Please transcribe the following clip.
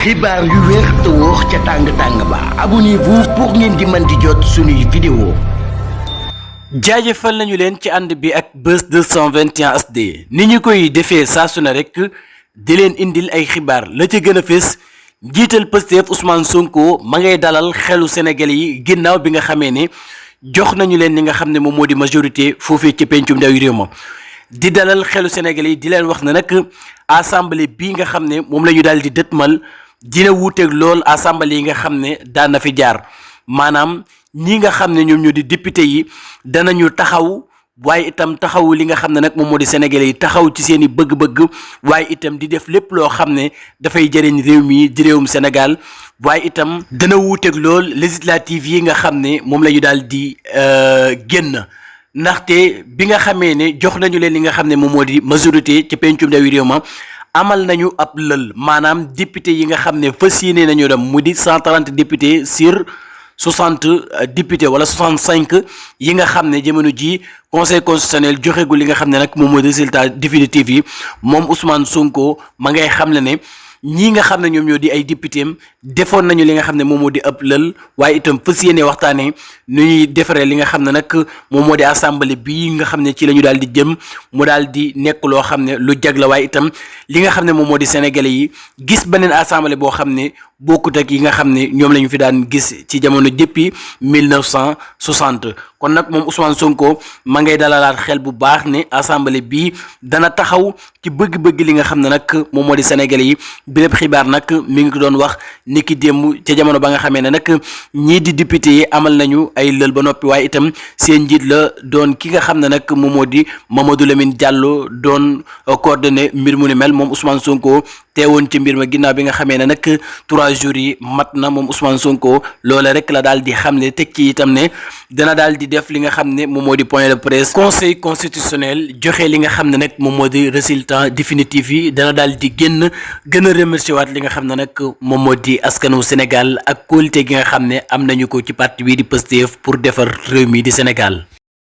xibaar yu wér te wóor ca tàng-tàng ba abonnez-vous pour ngeen di mën di jot suñuy vidéo. jaajëfal nañu leen ci ànd bi ak Buzz 221 HD ni ñu koy defee saa su ne rek di leen indil ay xibaar la ca gën a fés njiital Pastef Ousmane Sonko ma ngay dalal xelu Sénégal yi ginnaaw bi nga xamee ne jox nañu leen li nga xam ne moom moo di majorité foofee ci pencum ndawi réew ma di dalal xelu Sénégal yi di leen wax ne nag assemblée bii nga xam ne moom la ñu daal di dëtmal dina wuuteeg lool assemblée yi nga xam ne daan na fi jaar maanaam ñi nga xam ne ñoom ñoo di député yi danañu taxaw waaye itam taxaw li nga xam ne nag moom moo di sénégalais yi taxaw ci seen i bëgg-bëgg waaye itam di def lépp loo xam ne dafay jëriñ réew mi di réewum Sénégal waaye itam dana wuuteeg lool législative yi nga xam ne moom la ñu daal di génn ndaxte bi nga xamee ne jox nañu leen li nga xam ne moom moo di majorité ci pencum ndawi réew ma amal nañu ab lël maanaam député yi nga xam ne fas yéene nañu dem mu di 130 députés sur 60 députés wala 65 yi nga xam ne jamono ji conseil constitutionnel joxeegul li nga xam ne nag moom mooy résultat définitif yi moom Ousmane Sonko ma ngay xam ne ñii nga xam ne ñoom ñoo di ay député am defoon nañu li nga xam ne moom moo di ëpp lël waaye itam fas yéene waxtaanee nu ñuy defaree li nga xam ne nag moom moo di assemblée bii nga xam ne ci la ñu daal di jëm mu daal di nekk loo xam ne lu jag la waaye itam li nga xam ne moom moo di sénégalais yi gis beneen assemblée boo xam ne bokkut ak yi nga xam ne ñoom la ñu fi daan gis ci jamono depuis 1960 kon nag moom Ousmane Sonko ma ngay dalalaat xel bu baax ne assemblée bii dana taxaw ci bëgg-bëgg li nga xam ne nag moom moo di sénégalais yi bi lépp xibaar nag mi ngi ko doon wax ni ki démb ca jamono ba nga xamee ne nag ñii di député yi amal nañu ay lël ba noppi waaye itam seen njiit la doon ki nga xam ne nag moom moo di Mamadou Lamine Diallo doon coordonné mbir mu ni mel moom Ousmane Sonko teewoon ci mbir ma ginnaaw bi nga xamee ne nag 3 jours yi mat na moom Ousmane Sonko loola rek la daal di xamle teg ci itam ne dana daal di def li nga xam ne moom moo di point de presse conseil constitutionnel joxe li nga xam ne nag moom moo di résultat définitif yi dana daal di gën a remercier waat li nga xam ne nag moom moo di askanu Sénégal ak kóolute gi nga xam ne am nañu ko ci parti bii di Pastef pour defar réew mi di Sénégal.